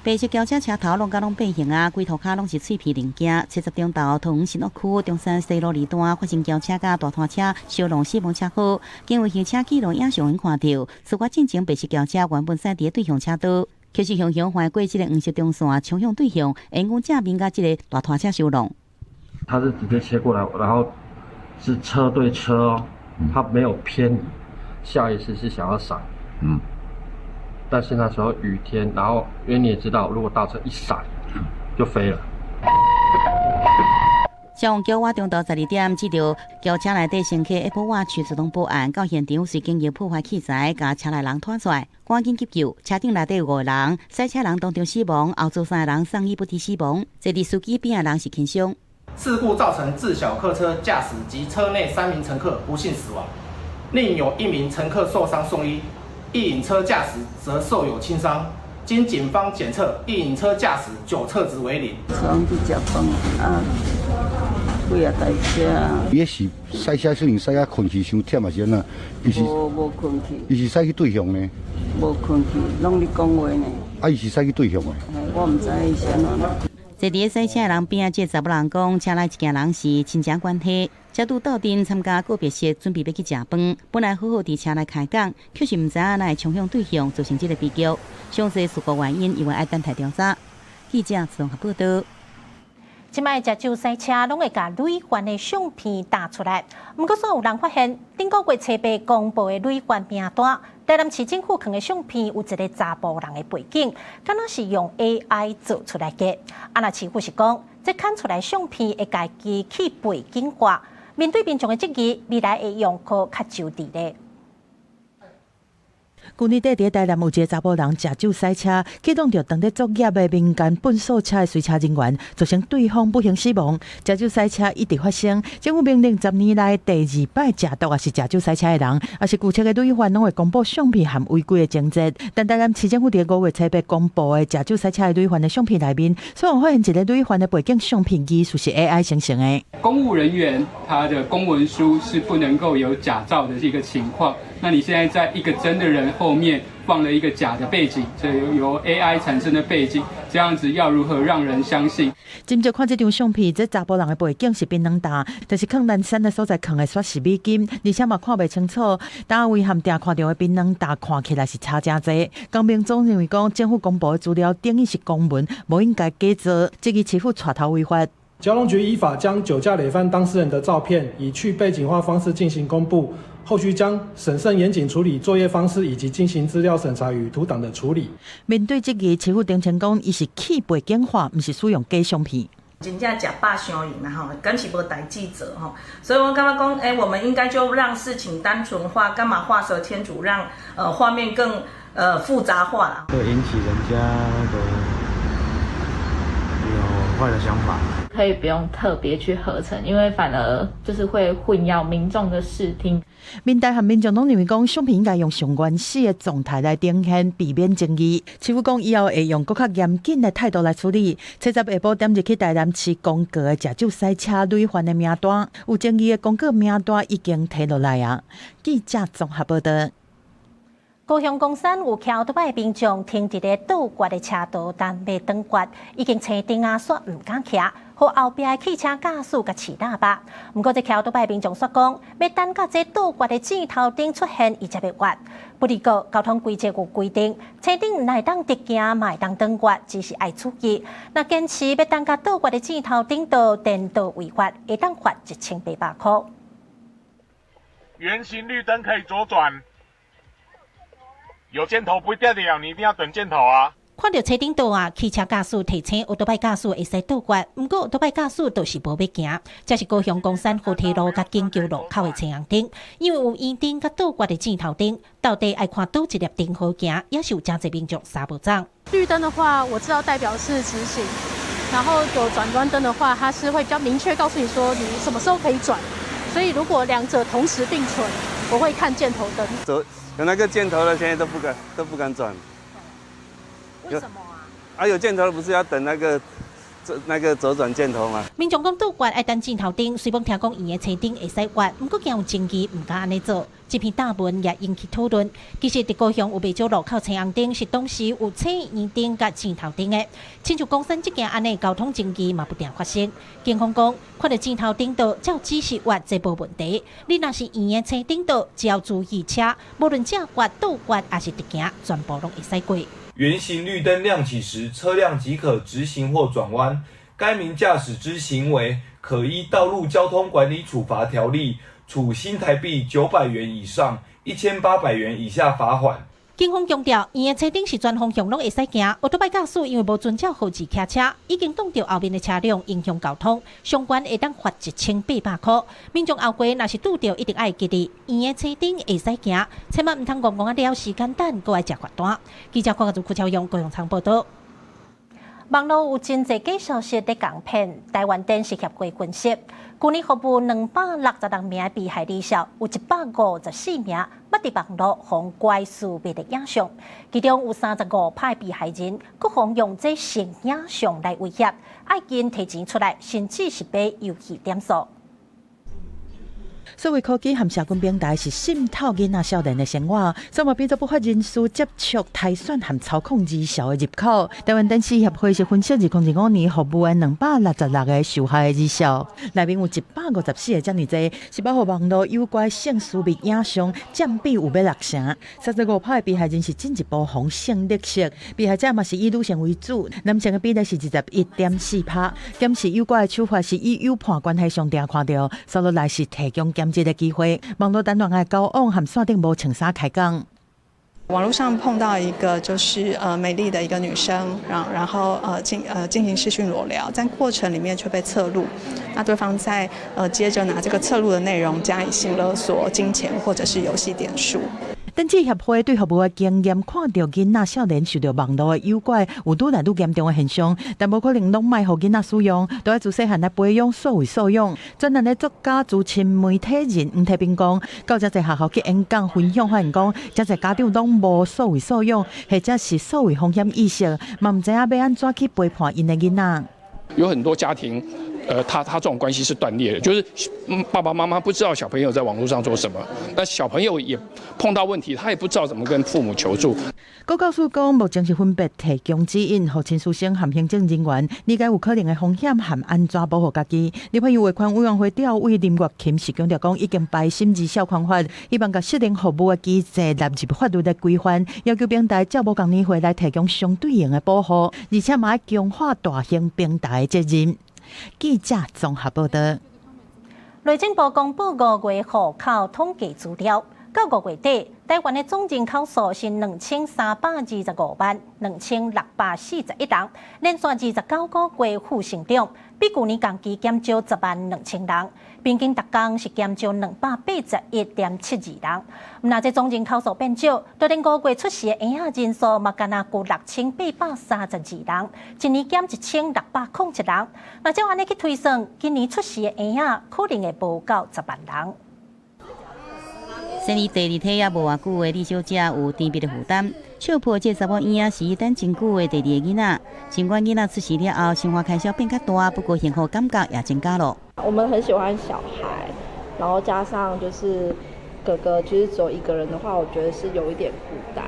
白色轎車車頭攏甲攏變形啊，規塗跤攏是碎片零件。70鐘頭，桃園新屋區中山西路二段發生轎車佮大拖車相撞死亡車禍，警衛行車記錄影像看著，事發進前白色轎車原本駛佇對向車道，卻是雄雄橫過這個黃色中線，衝向對向，沿講正面佮這个大拖車相撞。他是直接切過來，然後是車對車哦，他沒有偏移，下意識是想要閃，但是那時候雨天，然後因為你也知道，如果大車一閃，就飛了。消防局倚中晝12點接著轎車內底乘客 Apple Watch 自動報案，到現場隨警用破壞器材，共車內人拖出來，趕緊急救。車頂內底有五个人，駛車人當場死亡，後座三个人送醫不治死亡。坐佇司機邊的人是輕傷。事故造成自小客車駕駛及車內3名乘客不幸死亡，另有1名乘客受傷送醫。一影車駕駛則受有輕傷，經警方檢測，一影車駕駛酒測值為0。昨去食飯啊，幾啊台車。伊是駛車雖然駛甲困去傷忝，還是按怎？伊是無困去。伊是駛去對向呢？無困去，攏咧講話呢。啊，伊是駛去對向的。我毋知伊是按怎。坐佇咧駛車的人邊仔，這查某人講，車內一行人是親情關係，才拄鬥陣參加告別式，準備欲去食飯。本來好好佇車內開講，卻是毋知影哪會衝向對向，造成這个悲劇。詳細事故原因，猶會愛等待調查。記者綜合報導。這擺食酒賽車攏會共累犯的相片打出來，毋過煞有人發現，頂個月初八公布的累犯名單，台南市政府囥的相片有一个查埔人的背景，敢若是用 AI 做出來的。啊，若市府是講，這崁出來相片會家己去背景化，面對民眾的質疑，未來會用閣較周至咧。舊年底佇台南有一个查埔人食酒駛車，去撞著當咧作業的民間糞掃車的隨車人員，造成對方不幸死亡。食酒駛車一直發生，政府命令10年來第2擺食毒，抑是食酒駛車的人，抑是舊冊的累犯，攏會公布相片和違規的情節。但台南市政府佇5月初八公布的食酒駛車的累犯的相片內面，雖然發現一个累犯的背景相片疑似是 AI 生成的。公務人員他的公文書是不能夠有假造的一個情況。那你現在在一個真的人後面放了一個假的背景，這由 AI 產生的背景，這樣子要如何讓人相信？斟酌看這張相片，這查埔人的背景是檳榔膮，但是囥南山的所在囥的煞是美金，而且嘛看袂清楚。單位和定看著的檳榔膮看起來是差誠濟。公民總認為講，政府公布的資料等於是公文，無應該假造，這個市府帶頭違法。交通局依法將酒駕累犯當事人的照片以去背景化方式進行公布。後續將審慎嚴謹處理作業方式，以及進行資料審查與圖檔的處理。面對質疑，市府澄清講，伊是去背景化，毋是使用假相片。真正食飽傷閒啦吼，敢是無代誌做吼，所以我感覺講，我們應該就讓事情單純化，幹嘛畫蛇添足，讓畫面更複雜化啦。會引起人家那個有壞的想法。可以不用特別去合成，因為反而就是會混淆民眾的視聽。民代和民眾攏認為講，相片應該用上原始的狀態來呈現，避免爭議。市府講以後會用閣較嚴謹的態度來處理。70下晡點入去台南市公告的食酒駛車累犯的名單，有爭議的公告名單已經提落來啊。記者綜合報導。高雄岡山有騎歐多擺民眾停佇咧倒掛的車道，等欲轉彎，已經青燈啊，煞毋敢騎，予後壁的汽車駕駛共揤喇叭。毋過這騎歐多擺民眾煞講，欲等到這倒掛的箭頭燈出現，伊才欲彎。不過交通規則有規定，青燈毋會當直行，嘛會當轉彎，只是愛注意。若堅持欲等到倒掛的箭頭燈就顛倒違法，會當罰1800箍。圓形綠燈可以左轉。有箭頭不代表你一定要等箭頭啊！看著車頂道啊，汽車駕駛提醒歐多擺駕駛會使倒彎，毋過歐多擺駕駛就是無欲行。這是高雄岡山和平路佮景鳩路口的青紅燈，因為有圓燈佮倒掛的箭頭燈，到底愛看佗一粒燈好行，也是有誠濟民眾三步走。綠燈的話，我知道代表是直行，然後有轉彎燈的話，它是會比較明確告訴你說你什麼時候可以轉。所以如果兩者同時並存，我會看箭頭燈。走，有那個箭頭的，現在都不敢轉。為什麼啊？啊，有箭頭的不是要等那個那個左轉箭頭嘛。民眾講倒彎愛等箭頭燈，雖罔聽講圓的車燈會使彎，毋過驚有爭議，毋敢按呢做。這篇貼文也引起討論。其實佇高雄有袂少路口青紅燈是同時有青圓燈佮箭頭燈的，親像岡山這件按呢交通爭議嘛不定發生。警方講，看著箭頭燈道照指示彎，這無問題。你若是圓的青燈道，只要注意車，無論正彎、倒彎抑是直行，全部攏會使過。圓形綠燈亮起時，車輛即可直行或轉彎。該名駕駛之行為，可依《道路交通管理處罰條例》處新台幣900元以上1800元以下罰款。警方強調，圓的車燈是全方向攏會使行，歐多擺駕駛因為無遵照號誌騎車，已經擋著後面的車輛，影響交通，相關會當罰1800塊。民眾後過若是拄著，一定愛記得，圓的車燈會使行，千萬毋通戇戇仔了時間等，閣愛食罰單。記者郭家祖、柯超勇、高雄倉報導。網路有真濟假消息佇共騙，台灣電視協會分析，舊年服務266名被害兒少，有154名捌佇網路予拐私密的影像，其中有35%被害人，閣予用這性影像來威脅，愛緊提錢出來，甚至是買遊戲點數。數位科技和社群平台是滲透囡仔少年的生活，所以變做不法人士接觸、篩選和操控兒少的入口。台灣電視協會是分析2025年服務的266個受害的兒少，內面有154個遮爾濟，是包括網路誘拐性私密影像，佔比有欲六成。35%的被害人是進一步予性勒索，被害者嘛是以女性為主，男性的比例是21.4%。檢視誘拐的手法是以誘騙關係上定看著，紲落來是提供兼職的機會，網路談戀愛交往和線頂無穿衫開講。網絡上碰到一個就是美麗的一個女生，然後進行視訊裸聊，在過程裡面卻被側錄，那對方再接着拿這個側錄的內容加以性勒索、金錢或者是遊戲點數。電子協會對服務的經驗，看著囡仔少年受著網路的誘拐，有愈來愈嚴重的現象，但無可能攏莫予囡仔使用，都愛自細漢來培養數位素養。專欄的作家、資深媒體人黃提平講，到遮濟學校去演講分享，發現講，遮濟家長攏無數位素養，或者是數位風險意識，嘛毋知影欲按怎去陪伴𪜶的囡仔。有很多家庭，他這種關係是斷裂的，就是爸爸媽媽不知道小朋友在網絡上做什麼，那小朋友也碰到問題，他也不知道怎麼跟父母求助。郭教授講，目前是分別提供指引，予親師生和行政人員理解有可能的風險和按怎保護家己。立法院衛權委員會調委林月琴是強調講，已經排審兒少權法，希望共失能服務的機制納入法律的規範，要求平台照無仝年歲來提供相對應的保護，而且嘛愛強化大型平台的責任。記者綜合報導。內政部公布五月戶口統計資料，到5月底，台灣的總人口數是2325萬2641人，連續29個月負成長，比舊年同期減少10萬2千人。平均逐工是減少281.72人。毋但這總人口數變少，就連五月出世的嬰仔人數嘛，干焦剩6832人，一年減1607人。若照按呢去推算，今年出世的嬰仔可能會無夠10萬人。生理第二胎猶無偌久的李小姐有甜蜜的負擔，笑抱這查某嬰仔是伊等真久的第二个囡仔。儘管囡仔出世了後，生活開銷變較大，不過幸福感覺也增加了。我們很喜歡小孩，然後加上就是哥哥，其實只有一個人的話，我覺得是有一點孤單，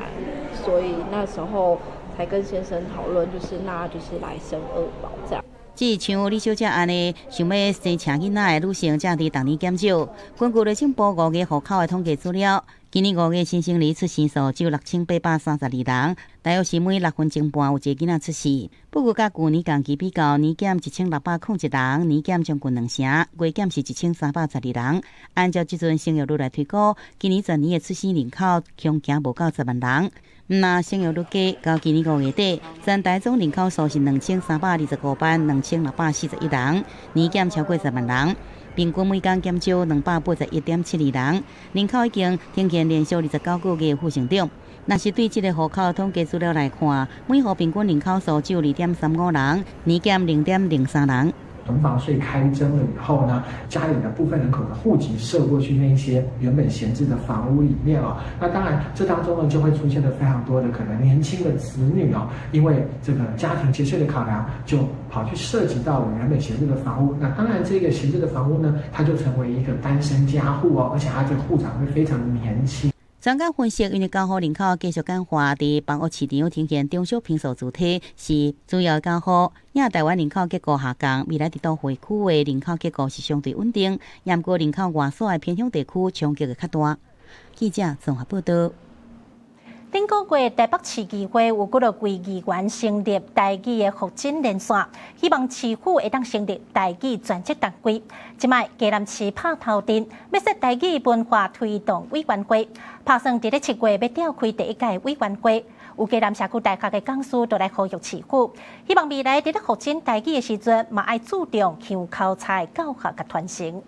所以那時候才跟先生討論，就是那就是來生二寶這樣。至像李小姐按呢，想欲生捙囡仔的女性，才佇逐年減少。根據內政部五月戶口的統計資料，今年五月新生兒出生數只有6832人，大約是每6分鐘半有一个囡仔出世。不過，佮舊年同期比較，年減1601人，年減將近兩成，月減是1312人。按照這陣生育率來推估，今年全年的出生人口恐驚無夠10萬人。若生育率低，到今年5月底，全台總人口數是2325萬2641人，年減超過10萬人。平均每工減少281.72人，人口已經呈現連續29個月負成長。若是對這个戶口統計資料來看，每戶平均人口數只有2.35人，年減0.03人。囤房税开征了以後呢，家裡的部分人口的戶籍設過去那一些原本閒置的房屋裡面哦。那當然，這當中呢就會出現了非常多的可能年輕的子女哦，因為這個家庭節稅的考量，就跑去涉及到了原本閒置的房屋。那當然，這個閒置的房屋呢，它就成為一個單身家戶哦，而且它這個戶長會非常的年輕。專家分析，因為交戶人口繼續簡化，佇房屋市場呈現中小坪數主體是主要交戶。亞台灣人口結構下降，未來佇都會區的人口結構是相對穩定，毋過人口外徙的偏鄉地區衝擊會較大。記者綜合報道。頂個月台北市議會有幾落位議員成立台語的復振連線，希望市府會當成立台語專職單位。這擺基隆市拍頭陣，欲設台語文化推動委員會，拍算佇咧7月欲召開第一屆委員會。有基隆社區大學的講師都來呼籲市府，希望未來佇咧復振台語的時陣，嘛愛注重腔口差的教學佮傳承。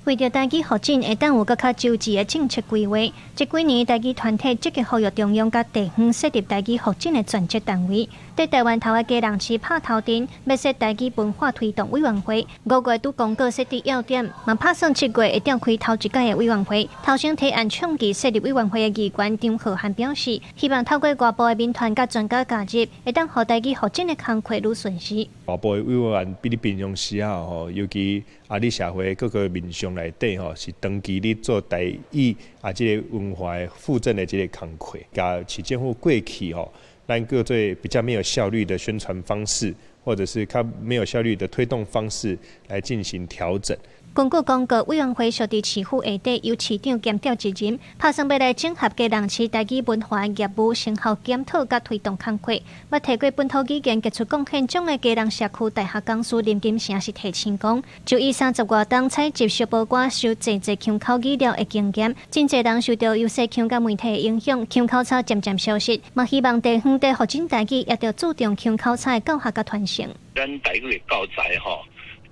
為著台語復振會當有閣較周詳的政策規劃，這幾年台語團體積極呼籲中央佮地方設立台語復振的專職單位。佇台灣頭的基隆市拍頭陣，欲設台語文化推動委員會，5月拄公告設置要點，嘛拍算7月會召開頭一屆的委員會。頭先提案倡議設立委員會的議員張浩涵表示，希望透過外部的民團佮專家加入，會當予台語復振的工課愈順勢。外部的委員比你平常時啊吼，尤其啊，你社會各個面向內底吼，是長期咧做台語啊，這个文化的復振的這个工課，共市政府過去吼，咱叫做比較沒有效率的宣傳方式，或者是較沒有效率的推動方式來進行調整。根據公告，委員會設佇市府下底，由市長兼調一人，拍算欲來整合基隆市台語文化業務成效檢討佮推動工課。捌提過本土語言傑出貢獻獎的基隆社區大學講師林金城是提醒講，就以30外冬採集小報歌收濟濟腔口語料的經驗，真濟人受著優勢腔佮媒體的影響，腔口差漸漸消失。嘛希望地方佇復振台語，也著注重腔口差的教學佮傳承。咱台語的教材吼，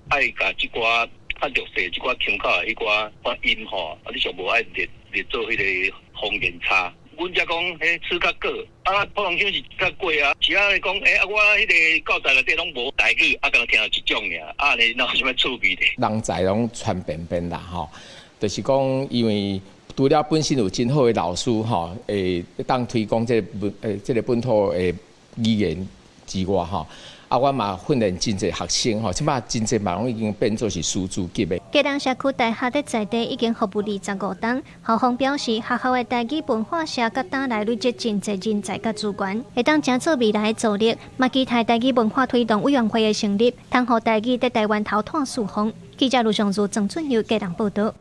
愛共這寡較弱勢這寡腔口的彼寡發音吼，啊，你上無愛列列做彼个方言差。阮才講，彼吃較過，啊，普通腔是較過啊。其他來講，欸，啊，我彼个教材內底攏無台語，啊，敢若聽著一種爾，啊，按呢哪有啥物趣味咧？人才攏傳變變啦，吼，就是講，因為除了本身有真好的老師吼，會當推廣這个本這个本土的語言之外，吼。啊，我嘛訓練真濟學生吼，這擺真濟嘛攏已經變做是師資級的。基隆社區大學佇在地已經服務25冬，校方表示，學校的台語文化社佮今來累積真濟人才佮資源，會當誠做未來的助力，嘛期待台語文化推動委員會的成立，通予台語佇台灣頭湠四方。記者盧尚如、曾俊佑基隆報導。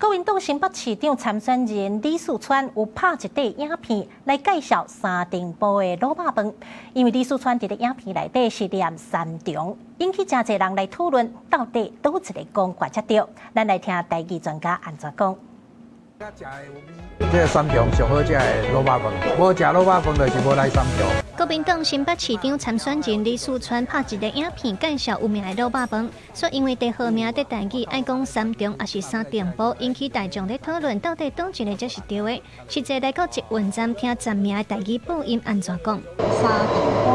國民黨新北市長參選人李四川有拍一塊影片來介紹三重埔的滷肉飯，因為李四川佇咧影片內底是念三重，引起誠濟人來討論到底佗一个講法才對。咱來聽台語專家按怎講。這个三重上好食的滷肉飯，無食滷肉飯就是無來三重。國民黨新北市長參選人李四川拍一个影片介紹有名的滷肉飯，說因為地號名佇台語愛講三重抑是三重埔，引起大眾咧討論到底佗一个才是對的。實際來到捷運站聽站名的台語播音按怎講？三重埔，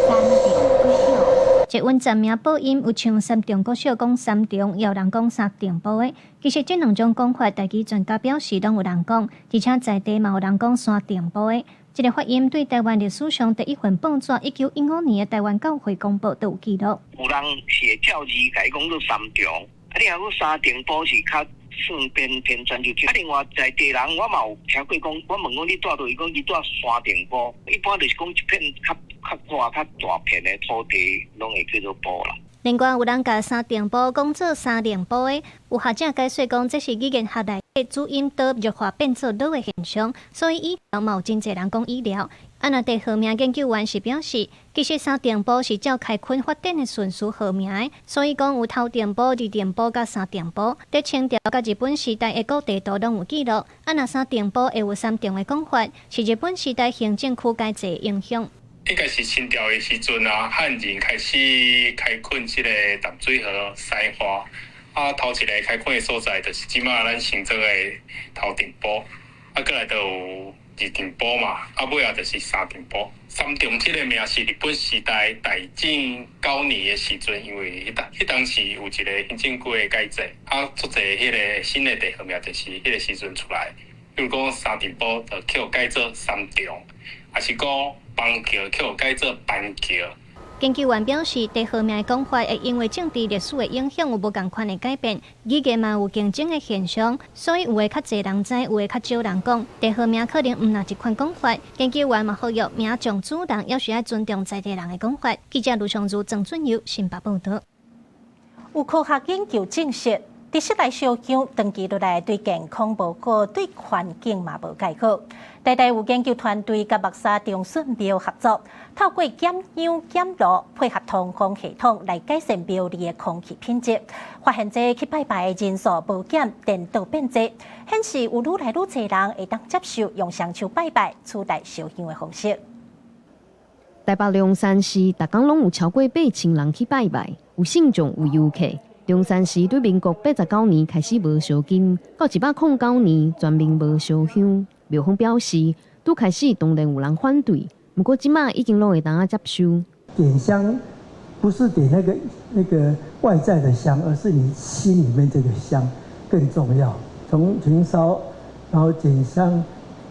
三重國小。捷運站名播音有像三重國小講三重，也有人講三重埔的。其實這兩種講法，台語專家表示攏有人講，而且在地嘛有人講三重埔的。這个發音對台灣歷史上第一份報紙，1915年的台灣教會公報都有記錄。有人是會照字共伊講做三重，啊，你若講三重埔是較算偏偏轉就。啊，另外在地人我嘛有聽過講，我問講你住佗位，伊講伊住山頂埔，一般就是講一片較較闊較大片的土地，攏會叫做埔啦。另外有人共三重埔講做三重埔的，有學者解說講這是語言學內底主音多弱化變做老的現象，所以以前嘛有真濟人講語料。啊，若地號名研究員是表示，其實三重埔是照開墾發展的順序號名的，所以講有頭重埔、二重埔佮三重埔。佇清朝佮日本時代的古地圖攏有記錄。啊，若三重埔會有三重的講法，是日本時代行政區改制的影響。應該是清朝的時陣啊，漢人開始開墾這个淡水河西岸，啊，頭一个開墾的所在就是這馬咱新莊的頭重埔，啊，過來就有二重埔嘛，啊尾仔就是三重埔。三重這个名是日本時代大正九年的時陣，因為彼當時有一个行政區的改制，啊，足濟彼个新的地號名就是彼个時陣出來。比如講三重埔就叫改做三重，抑是講板橋叫改做板橋。研究員表示，地號名的講法會因為政治歷史的影響有無仝款的改變，語言嘛有競爭的現象，所以有的較濟人知，有的較少人講。地號名可能毋若一款講法。研究員嘛呼籲名將主人，猶是愛尊重在地人的講法。記者盧尚如、鄭俊友新北報導。有科學研究證實，佇室內燒香長期落來對健康無好，對環境嘛無蓋好。台大有研究團隊佮木柵長順廟合作，透過減香減爐，配合通風系統來改善廟裡的空氣品質。發現這去拜拜的人數無減，顛倒變濟，顯示有愈來愈濟人會當接受用雙手拜拜取代燒香的方式。台北龍山寺，逐工攏有超過8000人去拜拜，有信眾有遊客。龍山寺對民國89年開始無燒金，到109年全面無燒香。廟方表示，拄開始當然有人反對，毋過這馬已經攏會當接受。點香不是點那個外在的香，而是你心裡面這個香更重要。從停燒，然後點香、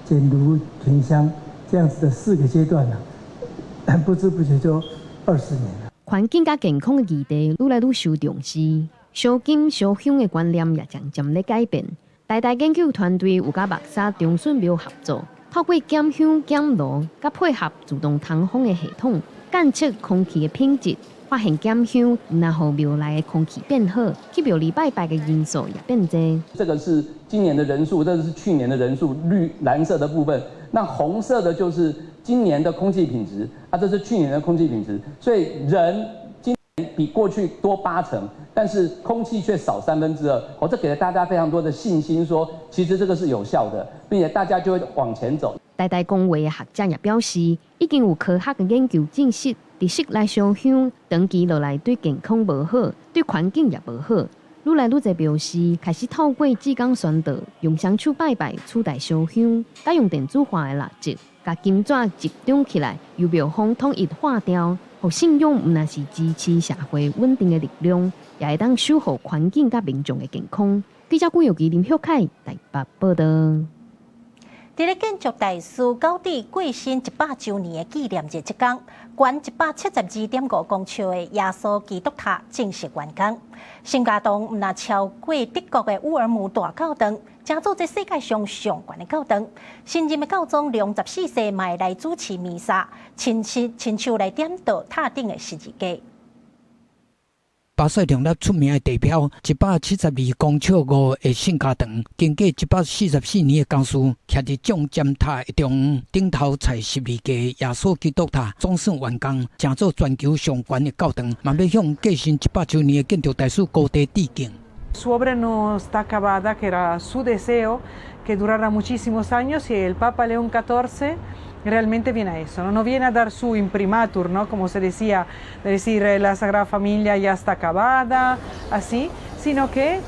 點爐、停香這樣子的四個階段呢，不知不覺就20年了。環境佮健康的議題愈來愈受重視，燒金燒香的觀念也漸漸咧改變。台大研究團隊有佮木柵長順廟合作，透過減香減爐，佮配合自動通風的系統，監測空氣的品質，發現減香毋但予廟內的空氣變好，去廟裡拜拜的人數也變濟。這個是今年的人數，這個是去年的人數，綠藍色的部分，那紅色的就是今年的空氣品質，啊，這是去年的空氣品質，所以人今年比過去多8成，但是空氣卻少2/3，我這給了大家非常多的信心，說其實這個是有效的，並且大家就會往前走。台大公衛的學者也表示，已經有科學的研究證實，佇室內燒香長期落來對健康無好，對環境也無好。愈來愈濟廟寺開始透過志工宣導，用雙手拜拜取代燒香，佮用電子化的蠟燭，共金紙集中起來，由廟方統一劃掉，予信仰毋但是支持社會穩定的力量，也會當守護環境佮民眾的健康。記者顧友吉林旭凱台北報導。佇咧建築大師高迪過身100週年的紀念日這工，懸172.5公尺的耶穌基督塔正式完工。聖家堂毋但超過德國的烏爾姆大教堂，成做這世界上上懸的教堂。新任的教宗良十四世嘛會來主持彌撒，親自親手來點著塔頂的十字架。巴塞隆納出名的地標，172公尺5的聖家堂，經過144年的工事，徛佇眾尖塔的中央，頂頭採十字架耶穌基督塔總算完工，成做全球上懸的教堂，嘛欲向過身100週年的建築大師高迪致敬。 Su obra no está acabada, que era su deseo que durara muchísimos años, y el Papa León XIV realmente viene a eso, ¿no? No viene a dar su imprimatur, ¿no? Como se decía, de decir la Sagrada Familia ya está acabada, así, sino que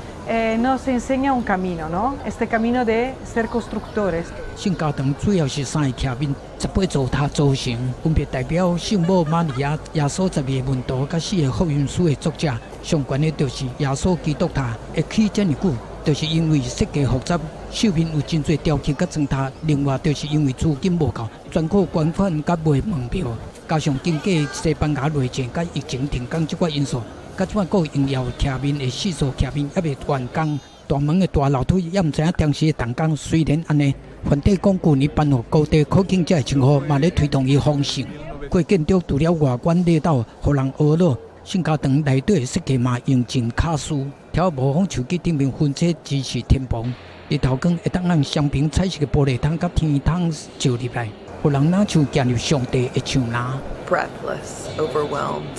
nos enseña un camino, ¿no? Este camino de ser constructores. 聖家堂主要是三个徛面，18座塔組成，分別代表聖母瑪利亞、耶穌12個門徒佮四個福音書的作者。上懸的就是耶穌基督塔，會起遮爾久，就是因為設計複雜，四面有真濟雕刻佮磚塔。另外就是因為資金無夠，全靠捐款佮賣門票，加上經過西班牙內戰佮疫情停工這寡因素，到這擺閣榮耀徛面的四座徛面猶未完工。大門的大樓梯猶毋知影當時的動工。雖然按呢，梵蒂岡舊年頒予高迪可敬者的稱號，嘛咧推動伊豐盛。過建築除了外觀禮到，予人懊惱。聖家堂內底設計嘛用盡巧思，條無仿樹枝頂面分車支持天棚，日頭光會當按雙屏彩色的玻璃窗佮天窗照入來，予人若像行入上帝的樹林。 Breathless, overwhelmed,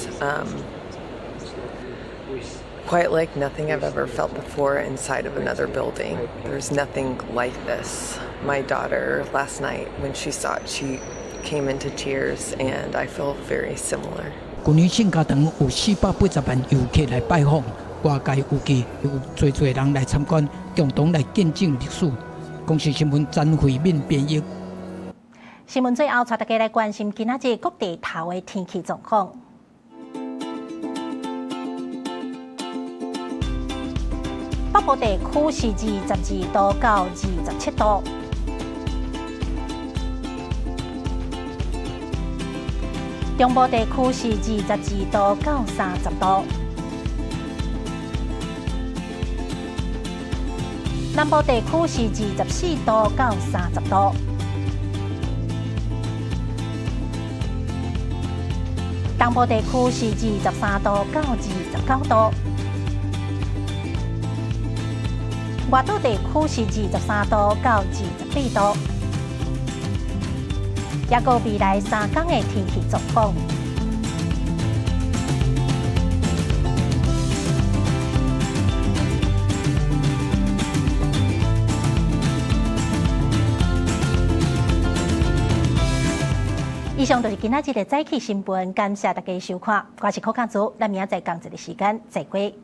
quite like nothing I've ever felt before inside of another building. There's nothing like this. My daughter last night, when she saw it, she came into tears, and I feel very similar. 舊年聖家堂有480萬遊客來拜訪，外界預計有濟濟人來參觀，共同來見證歷史。公視新聞詹慧敏編譯。新聞最後，帶大家來關心今仔日各地頭的天氣狀況。北部地區是22度到27度，中部地區是22度到30度，南部地區是24度到30度。東部地區是23度到29度，外島地區是23度到28度。抑閣未來3天的天氣狀況。以上就是今仔日的早起新聞，感謝大家收看。我是柯卡祖，咱明仔載仝一个時間再會。